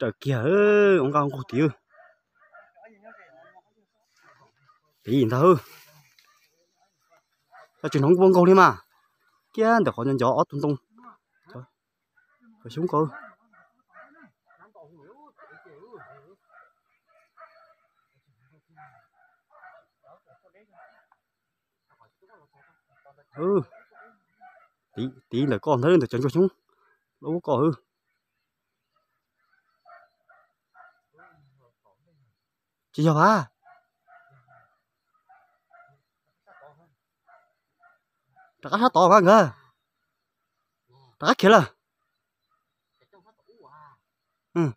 Tawm kiag, ua nqaj nqug tid. Pem ntag. Koj tsis hnov nkuaj nkaug li mas. Kiag ntawm qhov nco nco ob tug ntoo. Cov xyoob ko. Tid ntawm koj ntag, ntawm cov ntsuag xyoob lub koj. Tsis yog vas. Rov qab sab tod vas nkawd. Rov qab khiav lawm.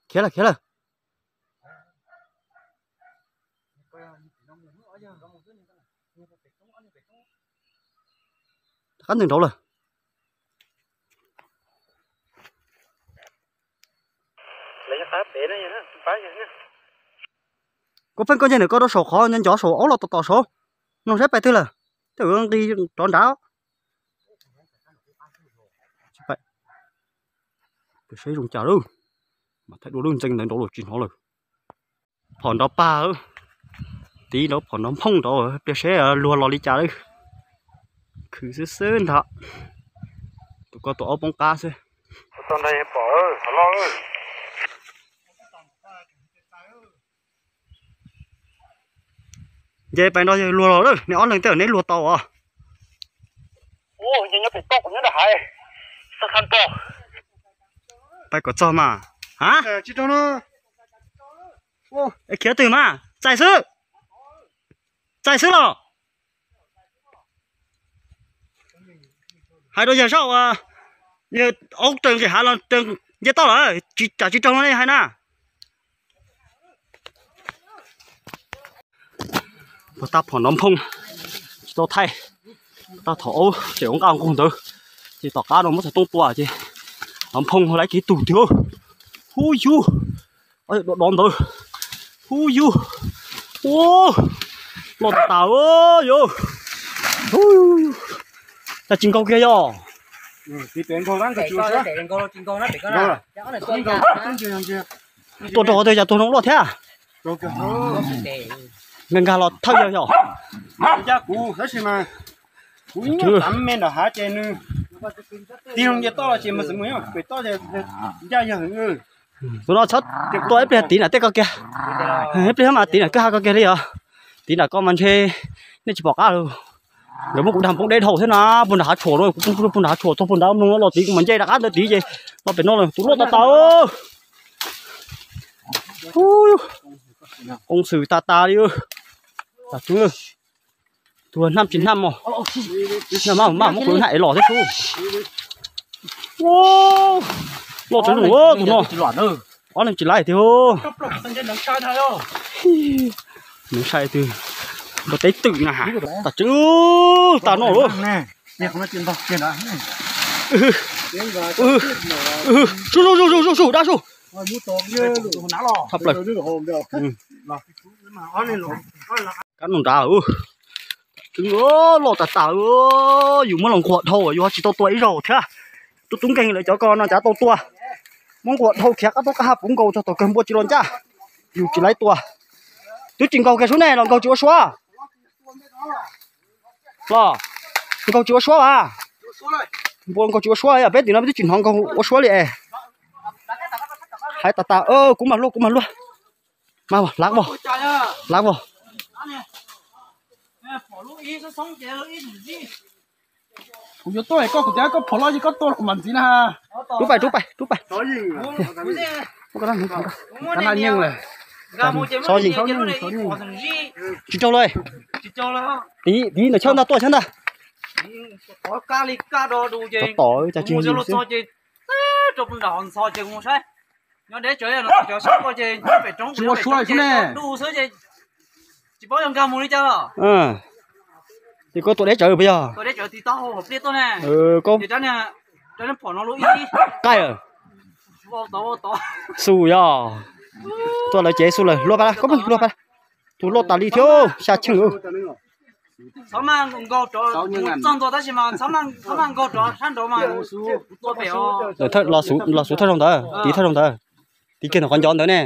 Khiav lawm, khiav lawm. Rov qab ntws nraud lawm. Kuv pheej koj nce ntawm koj rau saum qhov nco nco saum aub los tom tom saud. Mloog saib pais twg lawm. Tej nqis rov nrad. Saib zoo cas lawm. Mas thaij dua lub ntxeev ntawd nraud los tsis hnov lawm. Phom nrov pag, tid nrov phom nrov nphooj nrov, pliag seb luag los li cas lawm. Khwv xwb xwb ntag. Tus ko tus aub poob qab xwb. Nce pais nrog yawg luag los lawm, neb ob leeg tej neb luag tau os. Pais kom txog mas. Ha? Khiav twg mas txais xwb. Txais xwb los. Hais rau yawg saib, yawg aub raws nqis hav los nce toj lawm, tsam tsis raug no hais na. Puag ta phom nrov nphooj, tsis tau thaij. Tag thaum aub tseem ua nqaj nqug ntawd, ces tom qab no muab txhais tooj tua ces nrov nphooj lawv kiv tug tiag. Hu yug, dov dov ntawd. Hu yug, ua, loj tas tas yog. Cas tsis nkaug kiag yog. Tuaj rau qhov twg cas tuag zoo luaj thiab. Nkag nkag los thawj yawg yog. Tus no txhob tuaj ib pliag tid na tej ko kiag. Ib pliag mas tid na kwj ha ko kiag li os. Tid na ko mas ntshe nej tsis pom qab lawm. Nkawd muab kuv dag poob deb dhau thiab na, puag nram hav tshuam no, kuv poob puag nram hav tshuam txog puag nrad mloog los tid kuv mas nce rov qab ntawd tid ces los pem no tus loj tas tas. Qoo xwm tas tas li. Tus hnab tsis hnab mos, hnab maj maj muab kuv hnab ev los thiab xwb. Loj tsev zoo tus no. Ob leeg tsis laib tiag. Nws sai twg npua teb twm na. Tas tsev tas no lawm. Su su su su su dab su. Tshaj plaws. Kab noj nrad. Loj tas tas, yus muab los nquag dhau yus ho tsis tau tua ib zaug thiab. Tub tub nkeeg lawv cov ko no cav tau tua. Muab nquag dhau khiav qab tub qab ha puv nkaus txog tom kawg npua tsis los ncaj. Yus tsis laib tua. Twb tsis nkaug kiag sub nej los nkaug tsis ua suab. Los nkaug tsis ua suab as. Npua nkaug tsis ua suab, peb tim no peb twb tsis hnov nkaug ua suab li es. Hais tas tas, kuv mas luaj, kuv mas luaj. Mas lav vog, lav vog. Kuv yuav tuaj koj kuv tias koj phom loj ces koj tuaj kuv mam ntxiv na. Rub pais, rub pais, rub pais. Tsis raug lawm. Tid ntawm chaw ntag, tuaj chaw ntag. Tom cas tsis yog yus xwb. Tsis ua suab li xwb ne. Ces koj tua deb tsawv puas yog? Qaij, xu yog. Tuaj lawv cev xu lawm, luag pab, koj luag pab. Tus loj tas li thiab, xya cheej. Los xub thawj zaug ntawd, tiv thawj zaug ntawd. Tiv kiag ntawm qhov ncov ntawd ne.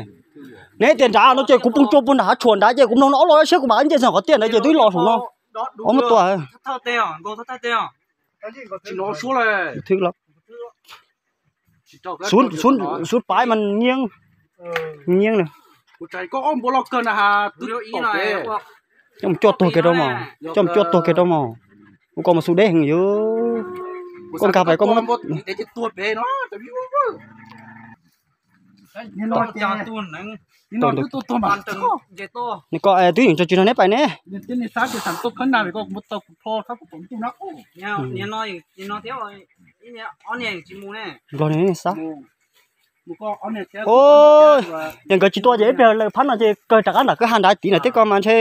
Neb tias nrad no ces kuv poob tsua puag nram hav tshuam nrad ces kuv mloog no ob lo dab siab kuv mam nce ntxeeg qhov tiaj ntawd ces twb los saum no. Ob muab tua. Xub paiv mas nyieb, nyieb na. Coj mus cuaj tuag kiag rau mos, coj mus cuaj tuag kiag rau mos. Ua koj mas xu deb heev yog. Koj nkag pais koj muab. Nws koj twb yeej tso tsis nrog neb pais ne. Nplog nws xav. Yog nkawd tsis tua ces ib pliag lawv phab no ces kawg rov qab nram kwj ha nrad tid na, tej ko mas ntshe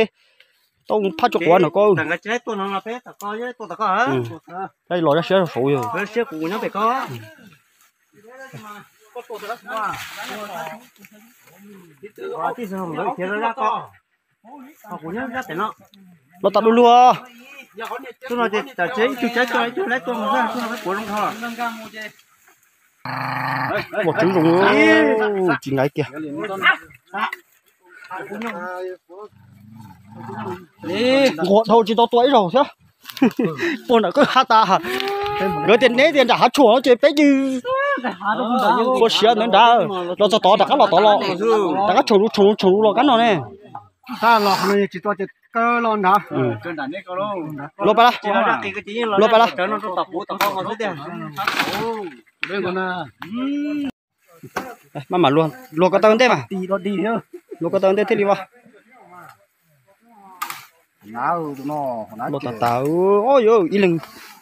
tau phab tsuas quav no ko. Los zaj siab rau saud yog. Los tas du lug. Ua tseeb zoo, tsis nqaim kiag. Nquag dhau tsis tau tua ib zaug thiab. Puag nram kwj ha tas. Nkawd tias neb tias nram hav tshuam no ces peb cia li ua siav ntawd nrad. Los txog tod rov qab los tod los. Rov qab tshoom lus tshoom lus tshoom lus los kab no ne. Luag pais lawm. Luag pais lawm. Maj mam luag, luag ko taw ntej mas. Luag ko taw ntej thiaj li vaj. Loj tas tas, o yog ib leeg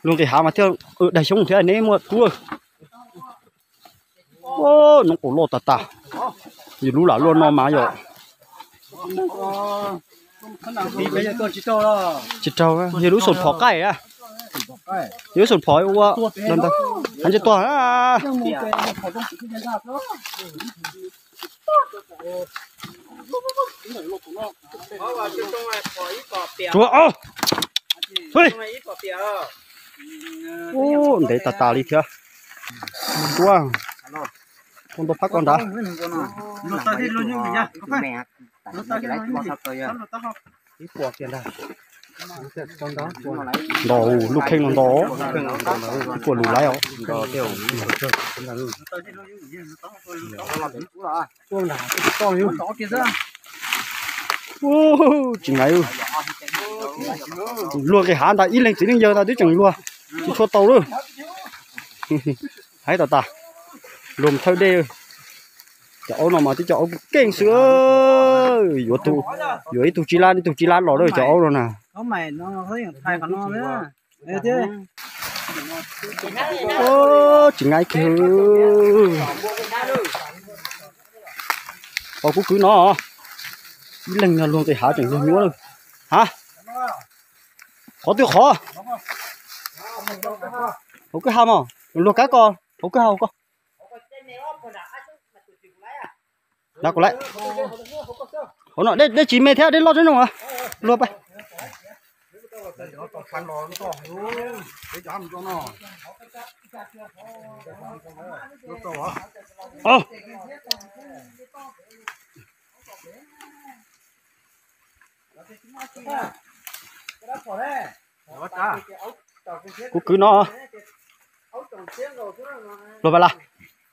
luag nqis hav mas thiaj daig xyoob thiab neb muaj tub. Noob qaum loj tas tas. Yus lub lam luaj no mas yog. Tsis raug, yog lub xoom phom qaij a. Yog lub xoom phom ua ntawd, ntshe tuag. Tsuav os. Ntev tas tas li thiab. Tua, tua ntau phab ko nrad. Nto, lub kheej no nto, ib puas lus laiv os. Tsis nqaim. Luag nqis hav ntawd ib leeg txiv neej yawg ntawd twb tseem luag tsis tshua tau lawm. Haib tas tas, luag thawj dej. Cov aub no mas twb cov aub keej xwb. Yuav ib tug tsib lab ib tug tsib lab los lawm cov aub no na. Tsis nqaim kiag. Qhov kuv kwv no, ib leeg luag nqis hav tseem luag nyuaj lawm. Ha, qhov twg qhov? Hauv kwj ha mos, luag kab ko, hauv kwj ha hauv ko. Dav kuv lawm. Hauv no dej tsis me thiab, dej loj tsob zoo. Luag pais. Kuv kwv no. Luag pais las,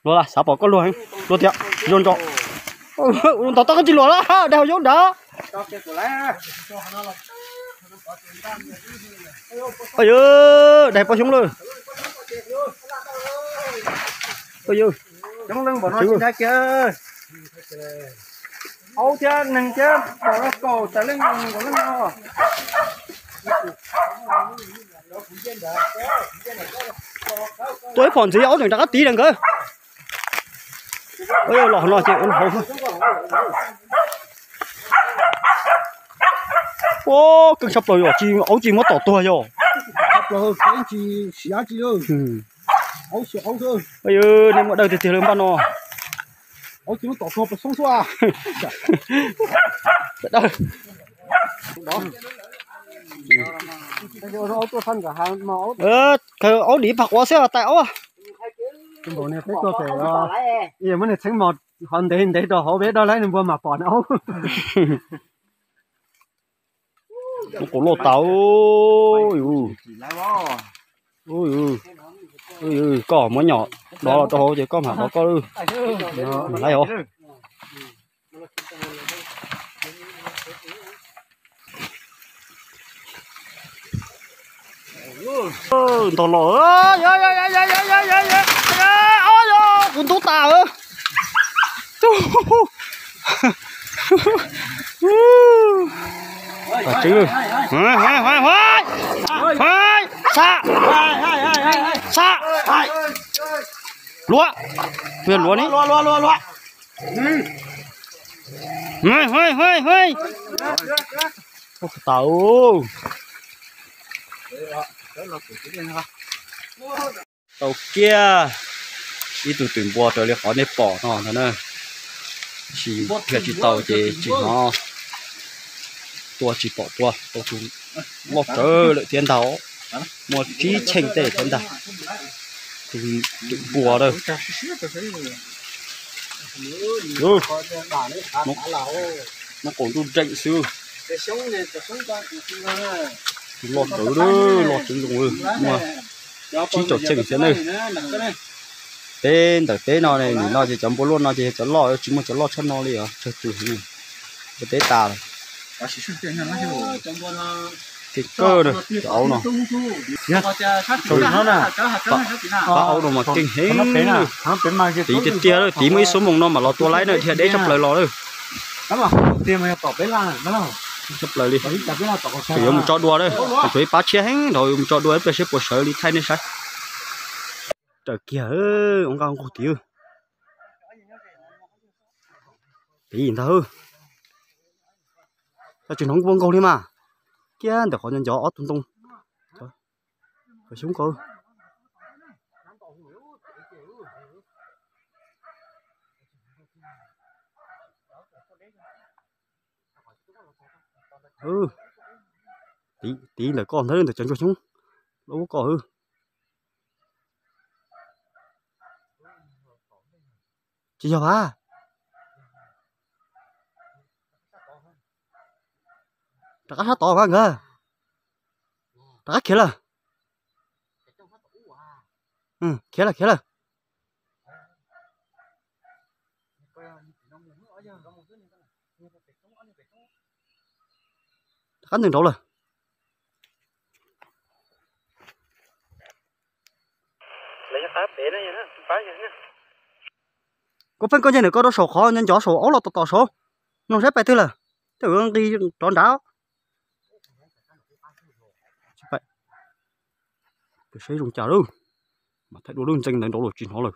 luag las, xav pom koj luag, luag tias zoo nraud. Ntov toj koj tsis luag lawm, daig hauv xyoob nrad. Yog daig poj xyoob lawm. Aub thiab neeg thiab pom kaum tawm leej kaum leej no. Tua ib phom ntxiv aub tseem rov qab tiv lawm nkawd. Los no ces ua hauv. Ua keej tshaj plaws yog aub tsis muab tom tuag yog. Nej muaj dawb tiag tiag lawm npaj no. Aub dim pag quav xwb tais aub. Muab niag txheeb mos Qhov ntev ntev rau hauv peb doj laib nws npua mam pom na. Muab kuv loj tas. Koj muab nyom dov los rau hauv ces koj mam dov koj. Laib os. Ntog los, kuv ntub tas. Xa, xa, luav, luav ni. Tau, tau kiag ib tug twm npua raws li qhov nej pom no ntag na. Tsis, dhia tsis tau ces tsis hnov, tua tsis pom tua, tau tus loj tsawv lawm thiab ntag, muaj tsib cheej tej lawm thiab ntag. Tus twm npua na, muab qaum ntuj nreem xwb. Tus loj tsawv, loj tsawv zoo, muaj tsib caug cheej thiab na. Peb ntawm peb no, nim no ces cov npua luaj no ces yog cov loj, tsis muaj cov loj tshaj no li os, tsawg tus heev, npua teb tas lawm. Kev kawg na, cov aub no. Pab aub no mas keej heev. Tiv tiag tiag, tiv muaj ib xuab moos no mam los tua laib na, dhia deb tshaj plaws los lawm. Tshaj plaws li. Tseem yuav mus tso dua na, tseem tshuav ib pab tshiab heev nrad, yuav mus tso dua ib pliag seb puas sawv li thaij nej saib. Raws kiag, ua nqaj nqug tid. Tiv ntag. Koj tsis hnov npua nkaug li mas. Kiag ntawm qhov ncov ob tug ntoo. Xyoob ko. Tiv ntawm koj ntag, ntawm cov ntsuag xyoob. Lub koj. Tsis yog vas. Rov qab sab tod mas nkawd. Rov qab khiav lawm. Khiav lawm, khiav lawm. Rov qab ntws nraud lawm. Koj pheej koj ncig ntawm koj rau saum qhov ncov saum aub los tom tom saud, mloog saib pais twg lawm, tej zaum nqis rov nrad. Saib zoo cas lawm, mas thaij dua lub ntxeev ntawd nraud los tsis hnov lawm.